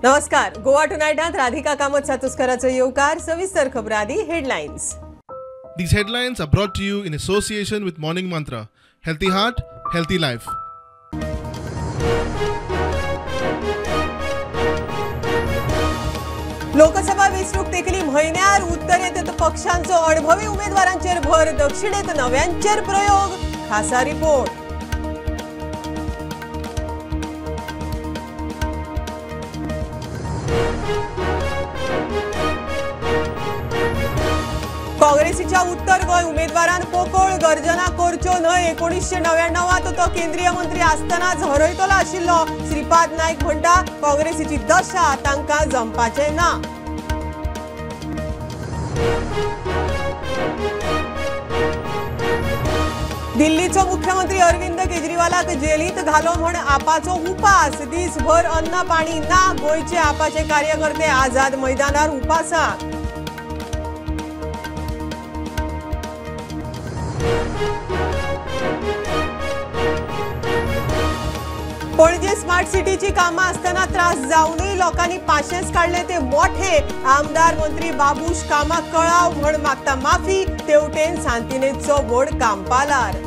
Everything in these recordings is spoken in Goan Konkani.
नमस्कार, गोवा टुनायटांत राधिका कामत सातुस्कराचो येवकार. सविस्तर खबरां आदी headlines. These headlines are brought to you in association with Morning Mantra. Healthy heart, healthy life. Lok Sabha वेंचणूक तेकली म्हयन्यार उत्तरेंत पक्षांचो अणभवी उमेदवारांचेर भर, दक्षिणेत नव्यांचेर प्रयोग. खासा रिपोर्ट. काँग्रेसीच्या उत्तर गोंय उमेदवारान पोकळ गर्जना करच्यो न्हय. 1999 तो केंद्रीय मंत्री आसतनाच हरयतलो आशिल्लो. श्रीपाद नायक म्हणटा काँग्रेसीची दशा तांकां जमपाचें ना. दिल्लीचो मुख्यमंत्री अरविंद केजरीवालाक जेलींत घालो म्हण आपाचो उपास. दीसभर अन्न पाणी ना. गोंयचे आपाचे कार्यकर्ते आझाद मैदानार उपासाक. पणजे स्मार्ट सिटीची कामां आसतना त्रास जावनूय लोकांनी पाशेंस काडले ते मोठे. आमदार मंत्री बाबूश कामाक कळाव म्हण मागता माफी. तेवटेन सांतिनेजचो व्हड कांपालार.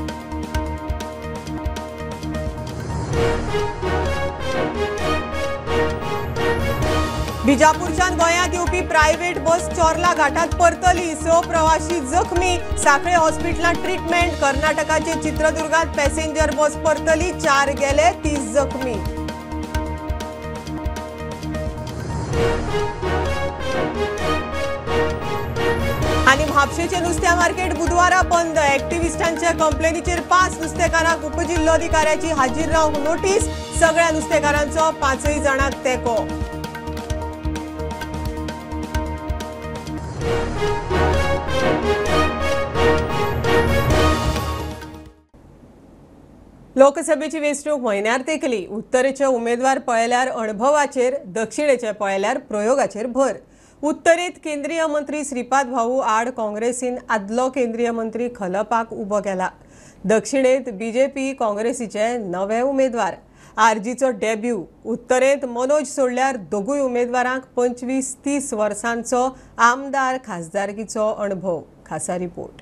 बिजापूरच्यान गोंयांत येवपी प्रायव्हेट बस चोर्ला घाटात परतली. 6 प्रवाशी जखमी. साखळे हॉस्पिटलांत ट्रिटमेंट. कर्नाटकाचे चित्रदुर्गात पॅसेंजर बस परतली. 4 गेले, 30 जखमी. आनी म्हापशेचे नुस्त्या मार्केट बुधवारा बंद. ऍक्टिव्हिस्टांच्या कंप्लेनीचेर 5 नुस्तेकारांक उपजिल्लोधिकाऱ्याची हाजीर रावंक नोटीस. सगळ्या नुस्तेकारांचो 5 जाणांक तेंको. लोकसभेची वेंचणूक म्हयन्यार तेकली. उत्तरेचे उमेदवार पळयल्यार अणभवाचेर, दक्षिणेचे पळयल्यार प्रयोगाचेर भर. उत्तरेंत केंद्रीय मंत्री श्रीपाद भाऊ आड काँग्रेसीन आदलो केंद्रीय मंत्री खलपाक उबो केला. दक्षिणेंत बीजेपी काँग्रेसीचे नवे उमेदवार. आरजीचो डेब्यू. उत्तरेंत मनोज सोडल्यार दोगूय उमेदवारांक 25-30 वर्सांचो आमदार खासदारकीचो अणभव. खासा रिपोर्ट.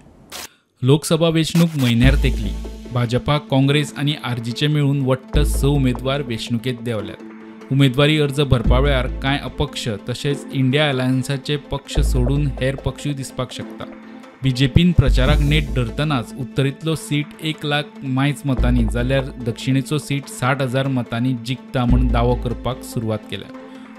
लोकसभा वेंचणूक म्हयन्यार तेकली. भाजपा, काँग्रेस आनी आरजीचे मेळून वट्ट 6 उमेदवार वेंचणुकेंत देंवल्यात. उमेदवारी अर्ज भरपा वेळार कांय अपक्ष तशेंच इंडिया अलायन्साचे पक्ष सोडून हेर पक्षूय दिसपाक शकता. बीजेपीन प्रचाराक नेट धरतनाच उत्तरेंतलो सीट 1 लाख मायज मतांनी जाल्यार दक्षिणेचो सीट 60,000 मतांनी जिखता म्हूण दावो करपाक सुरवात केल्या.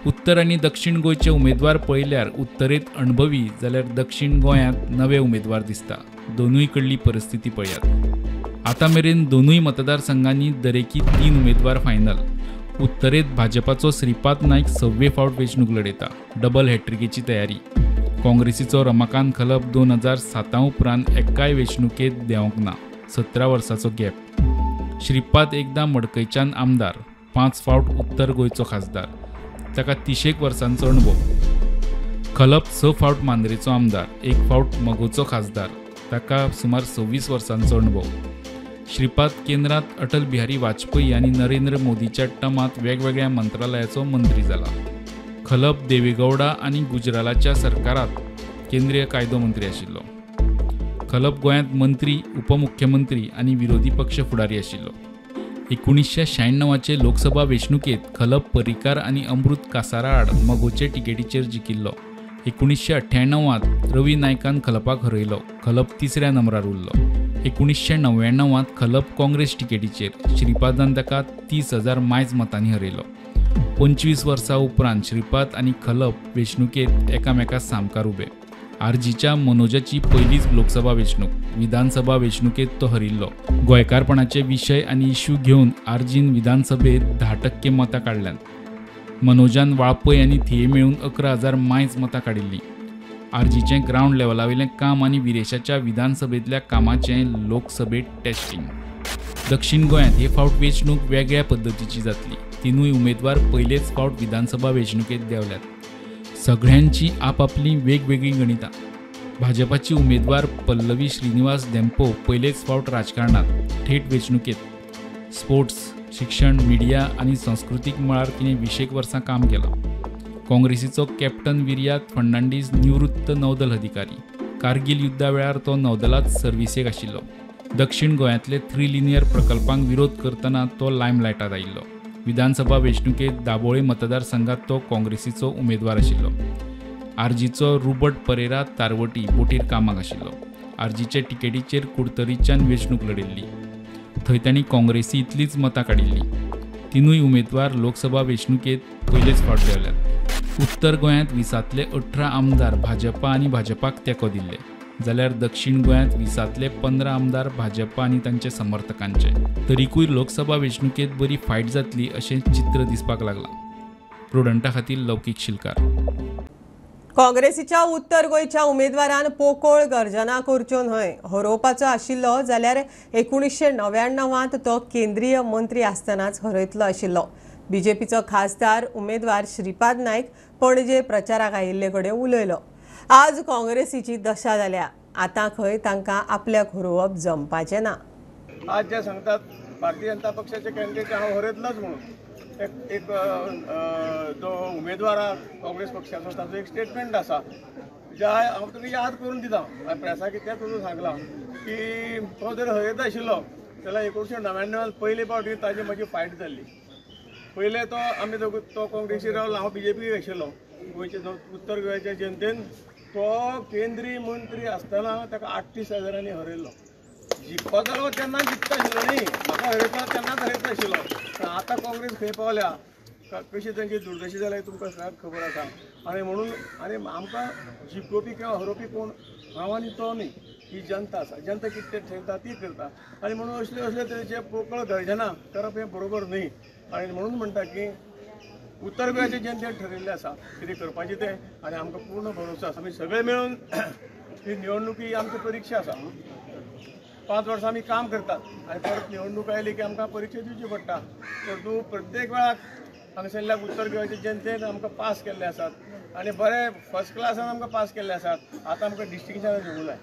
उत्तर आनी दक्षिण गोंयचे उमेदवार पळयल्यार उत्तरेंत अणभवी जाल्यार दक्षिण गोंयांत नवे उमेदवार दिसता. दोनूय कडली परिस्थिती पळयात. आतां मेरेन दोनूय मतदारसंघांनी दरेकी 3 उमेदवार फायनल. उत्तरेंत भाजपाचो श्रीपाद नायक 6वे फावट वेंचणूक लढयता. डबल हॅट्रिकेची तयारी. काँग्रेसीचो रमाकांत खलप 2007 उपरांत एकाय वेंचणुकेंत देंवंक ना. 17 वर्सांचो गॅप. श्रीपाद एकदां मडकयच्यान आमदार, 5 फावट उत्तर गोंयचो खासदार. ताका 30 वर्सांचो अणभव. खलप 6 फावट मांद्रेचो आमदार, 1 फावट मगोचो खासदार. ताका सुमार 26 वर्सांचो अणभव. श्रीपाद केंद्रात अटल बिहारी वाजपेयी आनी नरेंद्र मोदीच्या टमांत वेगवेगळ्या मंत्रालयाचो मंत्री जाला. खलप देवेगौडा आनी गुजरालाच्या सरकारात केंद्रीय कायदो मंत्री आशिल्लो. खलप गोंयांत मंत्री, उपमुख्यमंत्री आनी विरोधी पक्ष फुडारी आशिल्लो. 1996 लोकसभा वेंचणुकेंत खलप पर्रीकार आनी अमृत कासारा आड मगोचे तिकेटीचेर जिखिल्लो. 1998 रवी नायकान खलपाक हरयलो. खलप 3ऱ्या नंबरार उरलो. 1999 खलप काँग्रेस तिकेटीचेर श्रीपादान ताका 30,000 मायज मतांनी हरयलो. 25 वर्सां उपरांत श्रीपाद आनी खलप वेंचणुकेंत एकामेका सामकार उबे. आरजीच्या मनोजाची पयलीच लोकसभा वेंचणूक. विधानसभा वेंचणुकेंत तो हरिल्लो. गोंयकारपणाचे विशय आनी इश्यू घेवन आरजीन विधानसभेत 10% मतां काडल्यांत. मनोजान वाळपय आनी थिये मेळून 11,000 मायज मतां काडिल्लीं. आरजीचें ग्रावंड लेवलावेलें काम आनी विरेशाच्या विधानसभेंतल्या कामाचें लोकसभेंत टेस्टिंग. दक्षिण गोंयांत हे फावट वेंचणूक वेगळ्या पद्दतीची जातली. 3 उमेदवार पयलेच फावट विधानसभा वेंचणुकेंत देंवल्यात. सगळ्यांची आपापली वेगवेगळीं गणितां. भाजपाची उमेदवार पल्लवी श्रीनिवास धेंपो पयलेच फावट राजकारणांत, थेट वेंचणुकेंत. स्पोर्ट्स, शिक्षण, मिडिया आनी संस्कृतीक मळार तिणें 20 वर्सां काम केलां. काँग्रेसीचो कॅप्टन विर्यात फर्नांडीस निवृत्त नौदल अधिकारी. कारगिल युद्धा वेळार तो नौदलांत सर्विसेक आशिल्लो. दक्षिण गोंयांतले थ्री लिनियर प्रकल्पांक विरोध करतना तो लायमलायटांत आयिल्लो. विधानसभा वेंचणुकेंत दाबोळे मतदारसंघात तो काँग्रेसीचो उमेदवार आशिल्लो. आरजीचो रुबर्ट परेरा तारवटी बोटीर कामाक आशिल्लो. आरजीचे तिकेटीचेर कुडतरीच्यान वेंचणूक लढिल्ली. थंय तांणी काँग्रेसी इतलीच मतां काडिल्ली. तिनूय उमेदवार लोकसभा वेंचणुकेंत पयलेच फावट देंवल्यात. उत्तर गोंयांत 20तले 18 आमदार भाजपा आनी भाजपाक तेंको दिल्ले, जाल्यार दक्षिण गोंयांत 20तले 15 आमदार भाजपा आनी तांचे समर्थकांचे. तरीकूय लोकसभा वेंचणुकेंत बरी फायट जातली अशें चित्र दिसपाक लागलां. प्रुडंटा खातीर लौकीक शिलकार. काँग्रेसीच्या उत्तर गोंयच्या उमेदवारान पोकोळ गर्जना करच्यो न्हय. हरोवपाचो आशिल्लो जाल्यार 1999 तो केंद्रीय मंत्री आसतनाच हरयतलो आशिल्लो. बीजेपीचो खासदार उमेदवार श्रीपाद नायक पणजे प्रचाराक आयिल्ले कडेन उलयलो. आज काँग्रेसीची दशा जाल्या. आतां खंय तांकां आपल्याक हरोवप जमपाचें ना. आज जे सांगतात भारतीय जनता पक्षाचे कॅन्डिडेट हांव हरयतलोच म्हणून एक जो उमेदवार काँग्रेस पक्षाचो ताचो एक स्टेटमेंट आसा ज्या हांव तुका याद करून दिता प्रेसाक तें तुजो सांगलां की तो जर हरयत आशिल्लो जाल्यार 1999 पयले फावटी ताजी म्हजी फायट जाल्ली. पयले तो आमी दोग तो काँग्रेसी रावलो, हांव बीजेपी आशिल्लो. गोंयचे उत्तर गोंयच्या जनतेन तो केंद्रीय मंत्री आसतना ताका 38,000 हरयल्लो. जिखपा जालो तेन्ना जिखता आशिल्लो न्ही, म्हाका हरयता तेन्नाच हरयता आशिल्लो. पण आतां काँग्रेस खंय पावल्या, कशी तांची दुर्दशा जाल्या तुमकां सगळ्यांक खबर आसा. आनी म्हणून आनी आमकां जिखोवपी किंवा हरोवपी कोण हांव आनी तो न्ही, ही जनता आसा. जनता कितें ठरयता ती करता. आनी म्हणून असले असले तरेचे पोकळ गर्जना करप हें बरोबर न्ही. आनी म्हणून म्हणटा की उत्तर गोंयचे जनतेन ठरयल्लें आसा कितें करपाचें तें, आनी आमकां पूर्ण भरोसो आसा. आमी सगळे मेळून ही निवडणूक ही आमची परिक्षा आसा. 5 वर्सां आमी काम करतात आनी परत निवडणूक आयली की आमकां परिक्षा दिवची पडटा. परंतु प्रत्येक वेळाक हांगासरल्या उत्तर गोंयच्या जनतेन आमकां पास केल्ले आसात आनी बरे फर्स्ट क्लासान आमकां पास केल्ले आसात. आतां आमकां डिस्टिंक्शनान दिवंक जाय.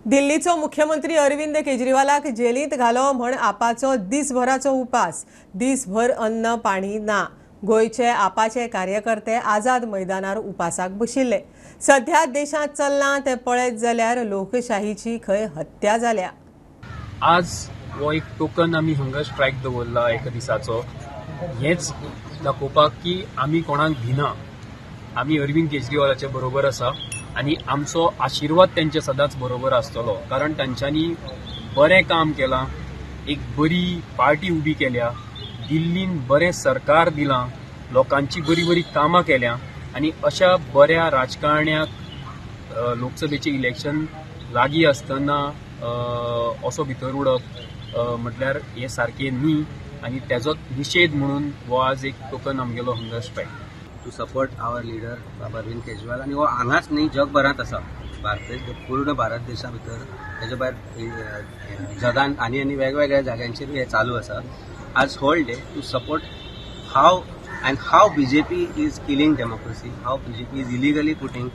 दिल्लीचो मुख्यमंत्री अरविंद केजरीवालाक जेलींत घालो म्हण आपाचो दिसभराचो उपास. दिसभर अन्न पाणी ना. गोंयचे आपाचे कार्यकर्ते आझाद मैदानार उपासाक बशिल्ले. सध्या देशांत चल्लां तें पळयत जाल्यार लोकशाहीची खंय हत्या जाल्या. आज हो एक टोकन आमी हंगर स्ट्रायक दवरला एका दिसाचो, हेंच दाखोवपाक की आमी कोणाक भिना. आमी अरविंद केजरीवालाचे बरोबर आसा आनी आमचो आशिर्वाद त्यांचे सदांच बरोबर आसतलो, कारण तांच्यांनी बरें काम केलां, एक बरी पार्टी उबी केल्या, दिल्लीन बरें सरकार दिलां, लोकांची बरी बरी कामां केल्या आनी अशा बऱ्या राजकारण्याक लोकसभेचें इलेक्शन लागीं आसतना असो भितर उडप म्हटल्यार हें सारकें न्ही आनी तेजो निशेध म्हणून हो आज एक टोकन आमगेलो hunger strike. To support our leader Baba Arvind Kejriwal. आनी हो हांगाच न्ही जगभरांत आसा, भारत पूर्ण भारत देशा भितर, तेजे भायर जगान आनी आनी वेगवेगळ्या जाग्यांचेर हें चालू आसा. आज whole day to support how and how BJP is killing democracy, how BJP is illegally putting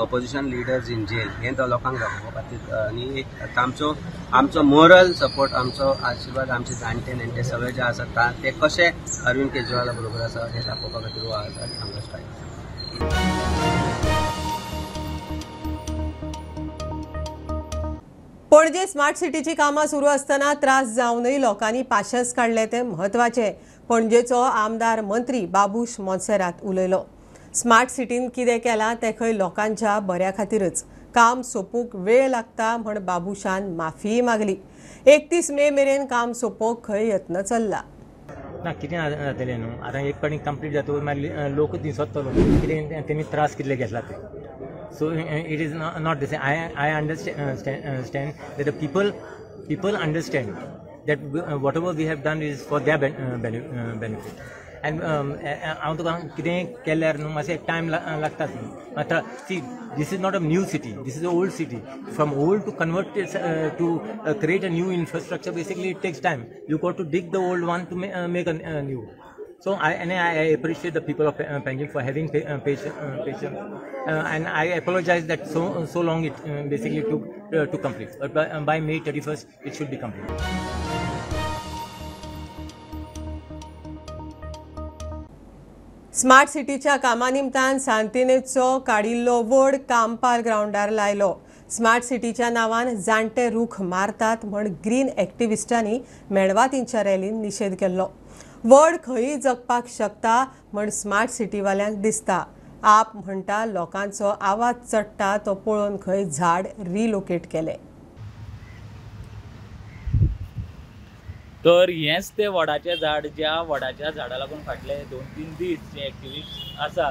opposition leaders in jail हें तो लोकांक दाखोवपा खातीर आनी एक आमचो आमचो मोरल सपोर्ट, आमचो आशिर्वाद, आमचे जाणटे नेणटे सगळे जे आसात ते कशे अरविंद केजरीवाला बरोबर आसा हें दाखोवपा खातीर हो आज हंगर स्ट्रायक. पणजे स्मार्ट सिटीची कामां सुरू आसतना त्रास जावनय लोकांनी पाशेंस काडले ते म्हत्वाचे. पणजेचो आमदार मंत्री बाबूश मोन्सेरात उलयलो. स्मार्ट सिटीन कितें केलां तें खंय लोकांच्या बऱ्या खातीरच. काम सोंपूंक वेळ लागता म्हण बाबूशान माफीय मागली. 31 मे मेरेन काम सोंपोवंक खंय यत्न चल्ला. ना कितें जातलें न्हू, आतां एक पाटी कंप्लीट जातकूच मागीर लोक दिसतलो कितें तेणी त्रास कितले घेतला ते. So it is not the same. I understand that the people understand that whatever we have done is for their benefit. And हांव तुका कितें केल्यार न्हू मातशें टायम लागताच न्हू. मात्र see, this is not a new city, this is a old city. From old to convert to create a new infrastructure basically it takes time. You got to dig the old one to make a new. So I appreciate the people of Panjim for having patience, and I apologize that so long it basically took to complete. But by May 31st it should be complete. Smart सिटीच्या कामा निमतान सांतिनेजचो काडिल्लो वड कांपाल ग्रावंडार लायलो. स्मार्ट सिटीच्या नांवान जाणटे रूख मारतात म्हण ग्रीन एक्टिविस्टांनी मेणवातींच्या रॅलीन निशेध केल्लो. वड खंय जगपाक शकता म्हण स्मार्ट सिटीवाल्यांक दिसता. आप म्हणटा लोकांचो आवाज चडटा तो पळोवन खंय झाड रिलोकेट केले. तर हेंच ते वडाचें झाड, ज्या वडाच्या झाडा लागून फाटले 2-3 दीस जे एक्टिविस्ट आसा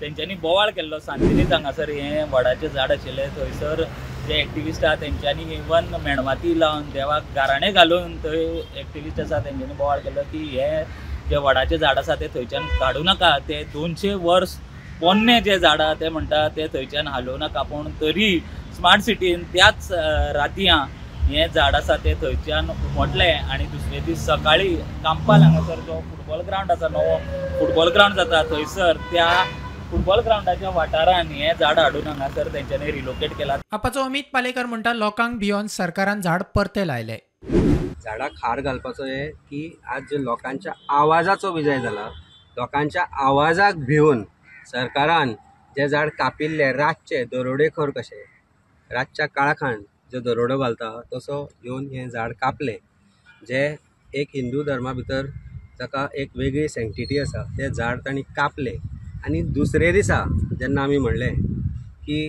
तेंच्यांनी बोवाळ केल्लो. सांतिनेज हांगासर हें वडाचें झाड आशिल्लें, थंयसर जे एक्टिविस्ट आसा तेंच्यांनी इवन मेणवाती लावन देवाक गाराणें घालून थंय एक्टिविस्ट आसा तेंच्यांनी बोवाळ केल्लो की हें जें वडाचें झाड आसा तें थंयच्यान काडूं नाका, ते 200 वर्स पोन्नें जें झाड आसा तें म्हणटा तें थंयच्यान हालोवं नाका. पूण तरी स्मार्ट सिटीन त्याच रातयां हें झाड आसा तें थंयच्यान उमटलें आनी दुसरे दीस सकाळीं कांपाल हांगासर जो फुटबॉल ग्रावंड आसा, नवो फुटबॉल ग्रावंड जाता थंयसर त्या फुटबॉल ग्रावंडाच्या वाठारान हें झाड हाडून हांगासर तेंच्यांनी रिलोकेट केलां. आपाचो अमित पालेकर म्हणटा लोकांक भियोन सरकारान झाड परतें लायलें. झाडाक हार घालपाचो हें की आज जे लोकांच्या आवाजाचो विजय जाला, लोकांच्या आवाजाक भिवन सरकारान जे झाड कापिल्लें रातचें दरोडेखोर कशें रातच्या काळखान जो दरोडो घालता तसो येवन हें झाड कापलें, जें एक हिंदू धर्मा भितर ताका एक वेगळी सँक्टिटी आसा तें झाड तांणी कापलें. आनी दुसरे दिसा जेन्ना आमी म्हणलें की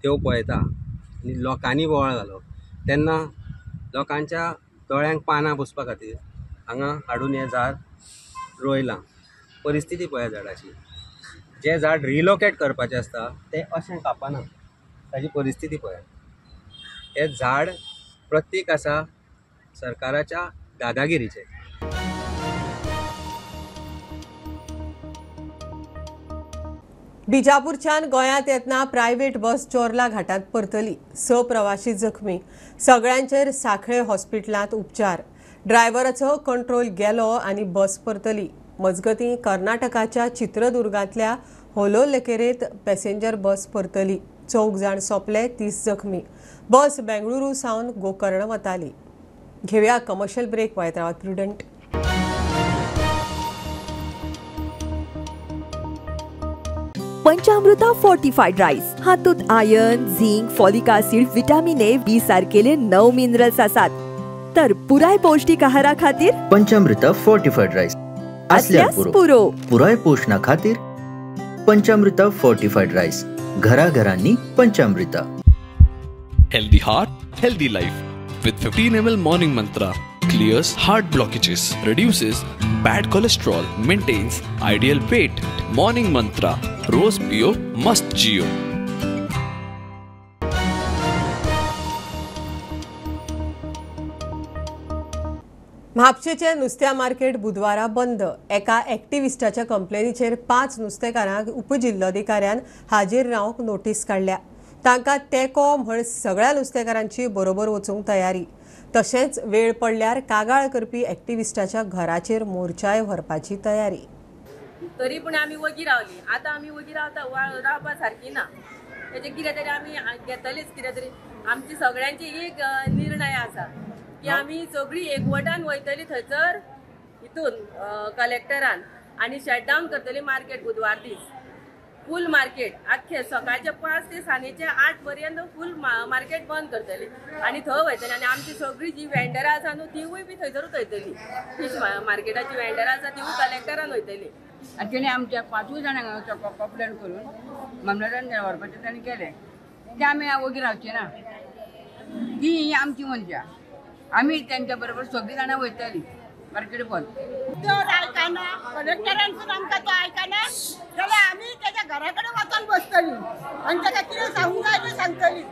देव पळयता आनी लोकांनी बोवाळ घालो तेन्ना लोकांच्या दोळ्यांक पानां पुसपा खातीर हांगा हाडून हें झाड रोयलां. परिस्थिती पळया झाडाची, जें झाड रिलोकेट करपाचें आसता तें अशें कापना, ताजी परिस्थिती पळया. हें झाड प्रतीक आसा सरकाराच्या दादागिरीचें. बिजापूरच्यान गोंयांत येतना प्रायव्हेट बस चोर्ला घाटांत परतली. 6 प्रवाशी जखमी, सगळ्यांचेर सांखळे हॉस्पिटलांत उपचार. ड्रायव्हराचो कंट्रोल गेलो आनी बस परतली. मजगतीं कर्नाटकाच्या चित्रदुर्गांतल्या होलोलेकेरेंत पॅसेंजर बस परतली. 4 जाण सोंपले, 30 जखमी. बस बेंगळुरू सावन गोकर्ण वताली. घेवया कमर्शियल ब्रेक. पळयत रावात प्रुडंट. पंचामृता फोर्टिफाईड राईस हातूंत iron, zinc, folic acid, vitamin A, B सारकेले 9 मिनरल्स आसात. तर पुराय पौष्टिक आहारा खातीर पंचामृता फोर्टिफाईड राईस असल्यार पुरो. पुराय पोषणा खातीर पंचामृता फोर्टिफाईड राईस, घराघरांनी Panchamrita. Healthy heart, healthy life with 15 ml Morning Mantra clears heart blockages, reduces bad cholesterol, maintains ideal weight. Morning Mantra, रोज पियो मस्त जियो. म्हापशेचें नुस्त्या मार्केट बुधवारा बंद. एका एक्टिविस्टाच्या कंप्लेनीचेर 5 नुस्तेकारांक उपजिल्लोधिकाऱ्यान हाजीर रावंक नोटीस काडल्या. तांकां तेंको म्हण सगळ्या नुस्तेकारांची बरोबर वचूंक तयारी. तशेंच वेळ पडल्यार कागाळ करपी एक्टिविस्टाच्या घराचेर मोर्चाय व्हरपाची तयारी. तरी पूण आमी वगी रावली. आतां आमी वगी रावता रावपा सारकी ना. तेजें कितें तरी आमी घेतलीच, कितें तरी आमची सगळ्यांची एक निर्णय आसा की आमी सगळी एकवटान वयतली थंयसर हितून कलेक्टरान आनी शटडावन करतली मार्केट बुधवार दीस. फूल मार्केट आख्खे सकाळचे 5 ते सांजेचे 8 पर्यंत फूल मार्केट बंद करतली आनी थंय वयतली. आनी आमची सगळी जी वेंडरां आसा न्हू तिवूय बी थंयसरूच वयतली. फीश मार्केटाची वेंडरां आसा तिवूय कलेक्टरान वयतली. आनी तेणी आमच्या 5 जाणांक कंप्लेन करून मामलेदारान व्हरपाचें ताणें केलें. तें आमी वगी रावचे ना. ती ही आमची मनशां, आमी तेंच्या बरोबर सगळीं जाणां वयतली मार्केट बंद. तर आयकना कलेक्टरान सुद्दां आमकां तो आयकना जाल्यार आमी तेच्या घरा कडेन वचोन बसतली आनी ताका कितें सांगूंक जाय तें सांगतली.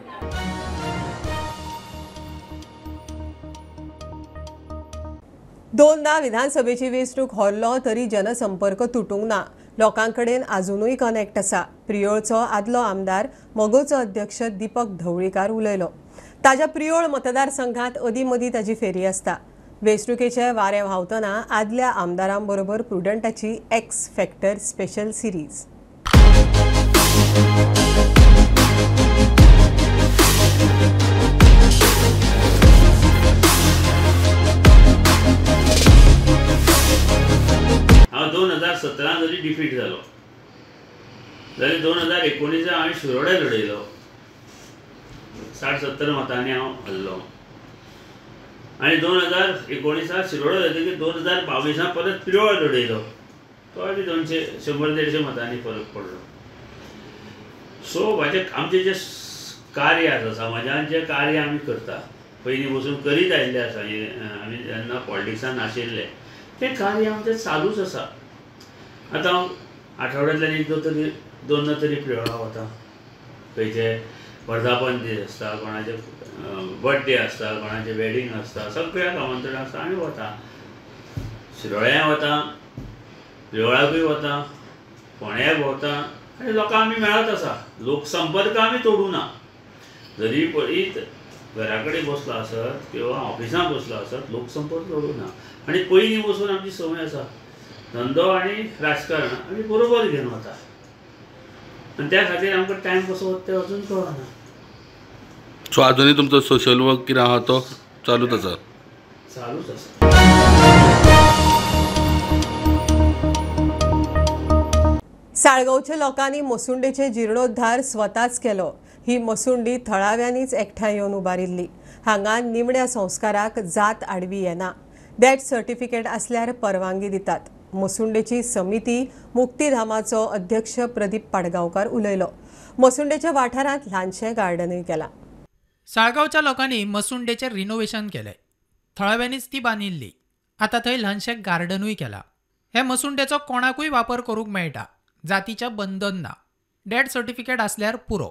दोनदा विधानसभेची वेंचणूक हरलो तरी जनसंपर्क तुटूंक ना. लोकांकडेन आजुनूय कनेक्ट आसा. प्रियोळचो आदलो आमदार मगोचो अध्यक्ष दीपक ढवळीकार उलयलो. ताज्या प्रियोळ मतदारसंघात अदीं मदीं ताजी फेरी आसता. वेंचणुकेचे वारें व्हांवतना आदल्या आमदारांबरोबर प्रुडंटाची एक्स फॅक्टर स्पेशल सिरीज. हांव 2017 जरी डिफीट जालो. जाल्यार 2019 हांवें शिरोड्या लडयलो, 60-70 मतांनी हांव हरलो. आनी 2019 शिरोडा जातकीर 2022 परत प्रियोळ लडयलो, तोय बी 200-150 मतांनी फरक पडलो. सो म्हाजें आमचें जें कार्य आसा समाजान, जें कार्य आमी करता पयलीं बसून करीत आयिल्लें आसा, आमी जेन्ना पॉलिटिक्सान आशिल्ले तें कार्य आमचें चालूच आसा. आतां हांव आठवड्यांतल्यान एकदां तरी दोनदां तरी प्रियोळा वता. खंयचे वर्धापन दीस आसता, कोणाचे बर्थडे आसता, कोणाचें वेडींग आसता, सगळ्याक आमंत्रण आसता आमी वता. शिरोळ्याय वता, प्रियोळाकूय वता, फोंड्याय भोंवता आनी लोकांक आमी मेळत आसा. लोकसंपर्क आमी तोडूं ना. जरी पळयत घरा कडेन बसलो आसत किंवा ऑफिसांत बसलो आसत, लोकसंपर्क तोडूं ना. आनी पयलीं बसून आमची संवय आसा, धंदो आनी राजकारण आमी बरोबर घेवन वता आनी त्या खातीर आमकां टायम कसो वता तें अजून कळना. सो आजुनूय तुमचो सोशल वर्क कितें आहा तो चालूच आसा? चालूच आसा. साळगांवच्या लोकांनी मसुंडेचे जिर्णोद्धार स्वताच केलो. ही मसुंडी थळाव्यांनीच एकठांय येवन उबारिल्ली. हांगा निमण्या संस्काराक जात आडवी येना. डेथ सर्टिफिकेट आसल्यार परवानगी दितात. मसुंडेची समिती मुक्तीधामाचो अध्यक्ष प्रदीप पाडगांवकार उलयलो. मसुंडेच्या वाठारांत ल्हानशें गार्डनूय केलां. साळगांवच्या लोकांनी मसुंडेचें रिनोवेशन केलें. थळाव्यांनीच ती बांदिल्ली. आतां थंय ल्हानशें गार्डनूय केलां. हे मसुंडेचो कोणाकूय वापर करूंक मेळटा, जातीचें बंधन ना. डेथ सर्टिफिकेट आसल्यार पुरो.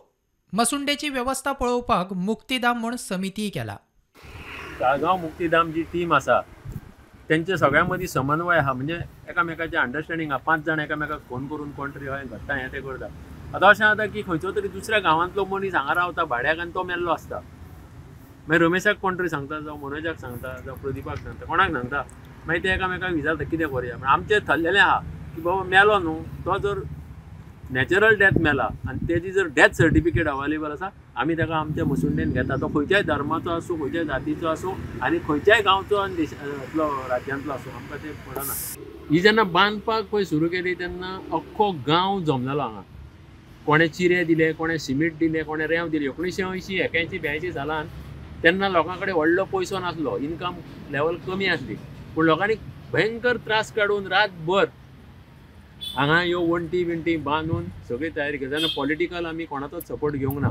मसुंडेची वेवस्था पळोवपाक मुक्तीधाम म्हूण समितीय केला. साळगांव मुक्तीधाम जी टीम आसा तेंचे सगळ्यां मदीं समन्वय आहा, म्हणजे एकामेकाचें अंडरस्टँडींग आहा. 5 जाण एकामेकाक फोन करून कोण तरी हय घडटा हें तें करता. आतां अशें जाता की खंयचो तरी दुसऱ्या गांवांतलो मनीस हांगा रावता भाड्याक आनी तो मेल्लो आसता. मागीर रमेशाक कोण तरी सांगता, जावं मनोजाक सांगता, जावं प्रदीपाक सांगता, कोणाक सांगता. मागीर ते एकामेकाक विचारता कितें करुया. पण आमचें थरलेलें आहा की बाबा मेलो न्हू तो जर नॅचरल डेथ मेला आनी तेजी जर डेथ सर्टिफिकेट अवेलेबल आसा, आमी ताका आमच्या मसुंडेन घेता. तो खंयच्याय धर्माचो आसूं, खंयच्याय जातीचो आसूं आनी खंयच्याय गांवचो आनी देशांतलो राज्यांतलो आसूं, आमकां तें पडना. ही जेन्ना बांदपाक पळय सुरू केली तेन्ना अख्खो गांव जमलेलो हांगा. कोणें चिरे दिले, कोणें सिमीट दिले, कोणें रेंव दिली. 1980, 81, 82 सालान तेन्ना लोकां कडेन व्हडलो पयसो नासलो, इनकम लेवल कमी आसली, पूण लोकांनी भयंकर त्रास काडून रातभर हांगा ह्यो वण्टी बिंटी बांदून सगळी तयारी केली. तेन्ना पॉलिटिकल आमी कोणाचोच सपोर्ट घेवंक ना.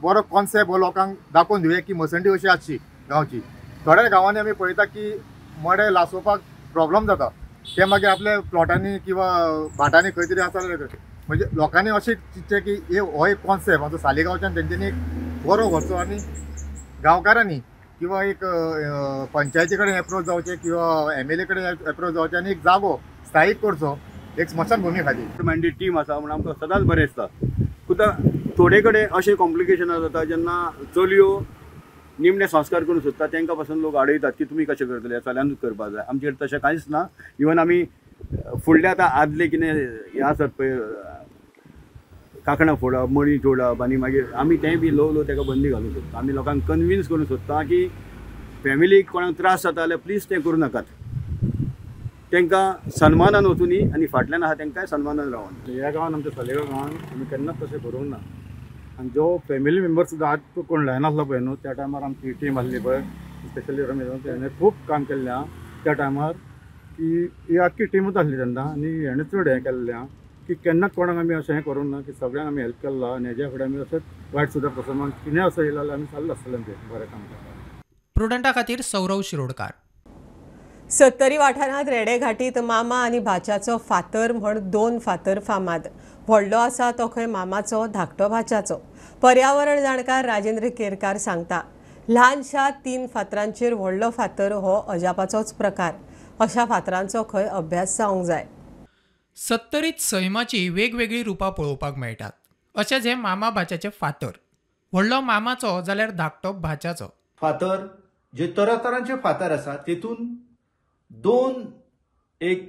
बरो कॉन्सेप्ट हो लोकांक दाखोवन दिवया की मसंडी अशी आसची गांवची. थोड्या गांवांनी आमी पळयता की मडें लासोवपाक प्रॉब्लम जाता, ते मागीर आपल्या प्लॉटांनी किंवा भाटांनी खंय तरी आसा. म्हणजे लोकांनी अशें चिंतचें की हो एक कॉन्सेप्ट आमचो सालिगांवच्यान तेंच्यांनी एक बरो व्हरचो आनी गांवकारांनी किंवा एक पंचायती कडेन एप्रोच जावचें किंवा MLA कडेन एप्रोच जावचें आनी एक जागो स्थायीक करचो एक स्मशानभुमी खातीर. मांडी टीम आसा म्हणून आमकां सदांच बरें दिसता. सुद्दां थोडे कडेन अशें कॉम्प्लिकेशनां जाता जेन्ना चलयो निमणे संस्कार करूंक सोदता तांकां पासून लोक आडयतात की तुमी कशें करतले, चल्यानूच करपाक जाय. आमचे कडेन तशें कांयच ना. इवन आमी फुडले आतां आदले कितें हें आसत पळय, कांकणां फोडप, मणी तोडप आनी मागीर आमी तेंय बी ल्हव ल्हव ताका बंदी घालूंक सोदता. आमी लोकांक कन्विन्स करूंक सोदता की फॅमिलीक कोणाक त्रास जाता जाल्यार प्लीज तें करूं नाकात, तांकां सन्मानान वचुनी आनी फाटल्यान आहा तांकांय सन्मानान रावन. ह्या गांवान आमच्या सालेगांव गांवान आमी केन्नाच तशें करूंक ना. आनी जो फॅमिली मेंबर सुद्दां आज कोण लायनासलो पळय न्हू, त्या टायमार आमची टीम आसली पळय, स्पेशली रमेश हेणें खूब काम केल्लें आहा त्या टायमार, की ही आख्खी टिमूच आसली तेन्ना आनी हेणें चड हें केल्लें आहा की केन्नाच कोणाक आमी अशें हें करूंक ना की सगळ्यांक आमी हेल्प केल्लो आनी हेज्या फुडें आमी अशेंच वायट सुद्दां प्रसंगान कितें असो येयलो जाल्यार आमी चालू आसतलें आमचें बरें काम करपाक. प्रुडंटा खातीर सौरव शिरोडकार. सत्तरी वाठारांत रेडे घाटीत मामा आनी भाच्याचो फातर म्हण 2 फातर फामाद. व्हडलो आसा तो खंय मामाचो, धाकटो भाच्याचो. पर्यावरण जाणकार राजेंद्र केरकार सांगता, ल्हानशा 3 फातरांचेर व्हडलो फातर हो अजापाचोच प्रकार. अशा फातरांचो खंय अभ्यास जावंक जाय. सत्तरीत सैमाची वेगवेगळी रुपां पळोवपाक मेळटात. अशेंच हे मामा भाच्याचे फातर. व्हडलो मामाचो जाल्यार धाकटो भाच्याचो. फातर जे तरातरांचे फातर आसा तेतून 2, एक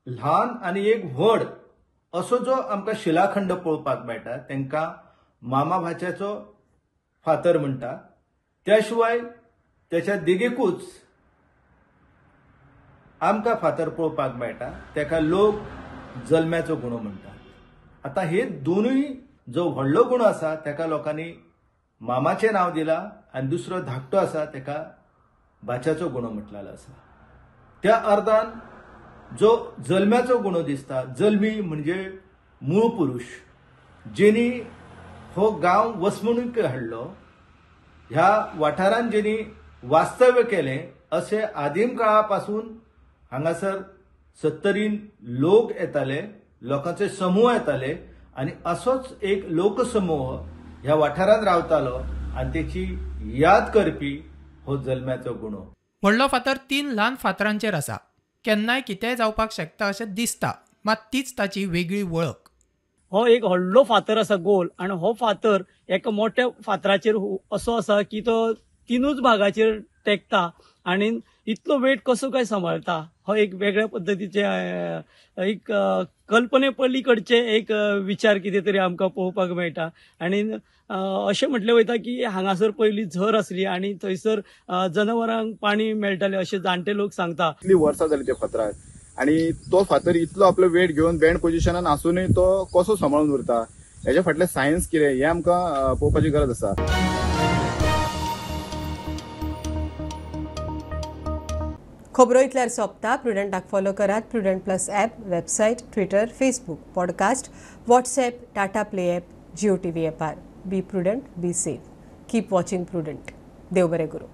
ल्हान आनी एक व्हड असो जो आमकां शिलाखंड पळोवपाक मेळटा तांकां मामा भाच्याचो फातर म्हणटा. त्या शिवाय त्याच्या देगेकूच आमकां फातर पळोवपाक मेळटा, ताका लोक जल्म्याचो गुणो म्हणटात. आतां हे दोनूय जो व्हडलो गुणो आसा ताका लोकांनी मामाचें नांव दिलां आनी दुसरो धाकटो आसा ताका भाच्याचो गुणो म्हटलेलो आसा. त्या अर्दान जो जल्म्याचो गुणो दिसता, जल्मी म्हणजे मूळ पुरुश जेनी हो गांव वसणुके हाडलो, ह्या वाठारान जेनी वास्तव्य केलें, अशें आदीम काळा पासून हांगासर सत्तरीन लोक येताले, लोकांचे समूह येताले आनी असोच एक लोकसमूह ह्या वाठारान रावतालो आनी तेची याद करपी हो जल्म्याचो गुणो. व्हडलो फातर 3 ल्हान फातरांचेर आसा. केन्नाय कितेंय जावपाक शकता अशें दिसता, मात तीच ताची वेगळी वळख. हो एक व्हडलो फातर आसा गोल आनी हो फातर एका मोठ्या फातराचेर असो आसा की तो 3 भागाचेर टेकता आनी इतलो वेट कसो काय सांबाळटा हो एक वेगळ्या पद्दतीचे एक कल्पने पलीकडचे एक विचार कितें तरी आमकां पळोवपाक मेळटा. आनी अशें म्हटलें वयता की हांगासर पयलीं झर आसली आनी थंयसर जनावरांक पाणी मेळटालें अशें जाणटे लोक सांगता. इतली वर्सां जाली त्या फातराक आनी तो फातर इतलो आपलो वेट घेवन बँड पोजिशनान आसूनय तो कसो सांबाळून उरता हेच्या फाटलें सायन्स कितें हें आमकां पळोवपाची गरज आसा. खबरो इतल्यार सोंपता. प्रुडंटाक फॉलो करात Prudent plus app, website, Twitter, Facebook, podcast, WhatsApp, Tata Play app, Jio TV ॲपार. Be prudent, be safe, keep watching Prudent. देव बरें करूं.